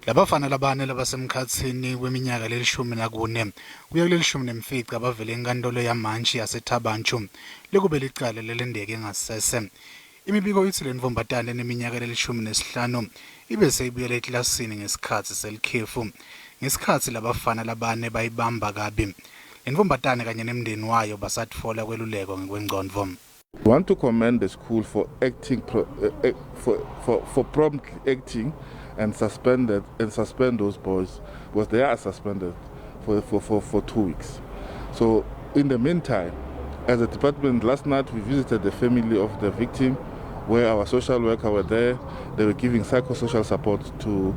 Labafana labane labasemkhatsini kweminyaka leli-14 kuya kuleli-15 bavele enkantolo yamantshi yaseThaba Nchu lekube licala lelenteke ngasese. Imibiko itsi lentfombatane eneminyaka leli-15 ibe seyibuyela eklasini ngesikhatsi selikhefu. Ngesikhatsi labafana labane bayibamba kabi. Lentfombatane kanye nemndeni wayo basatfola kwelulekwa ngekwengcondvo. We want to commend the school for acting pro, for promptly acting and suspend those boys, because they are suspended for 2 weeks. So in the meantime, as a department, last night we visited the family of the victim, where our social worker were there. They were giving psychosocial support to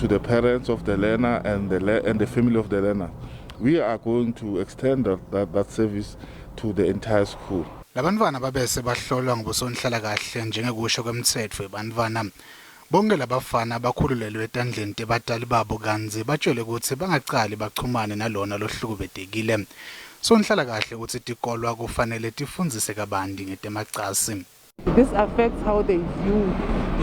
the parents of the learner and the family of the learner. We are going to extend that service to the entire school. Labantfwana babese bahlolwa ngubosonhlalakahle njengekusho kwemtsetfo webantfwana. Bonke labafana bakhululelwe etandleni tebatali babo kantsi batshelwe kutsi bangacali bachumane nalona lohlukubetekile. Sonhlalakahle utsi tikolwa kufanele tifundzise kabanti ngetemacasi. This affects how they view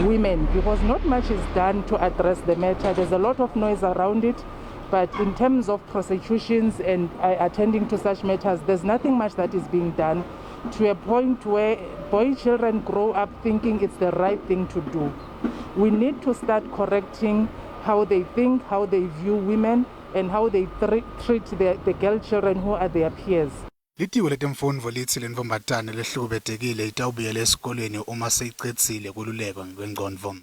women because not much is done to address the matter. There's a lot of noise around it, but in terms of prosecutions and attending to such matters, there's nothing much that is being done, to a point where boy children grow up thinking it's the right thing to do. We need to start correcting how they think, how they view women, and how they treat the girl children who are their peers. Litiko letemfundvo litsi lentfombatane lehlukubetekile itawubuyela esikolweni uma seyicedzile kwelulekwa ngekwengcondvo.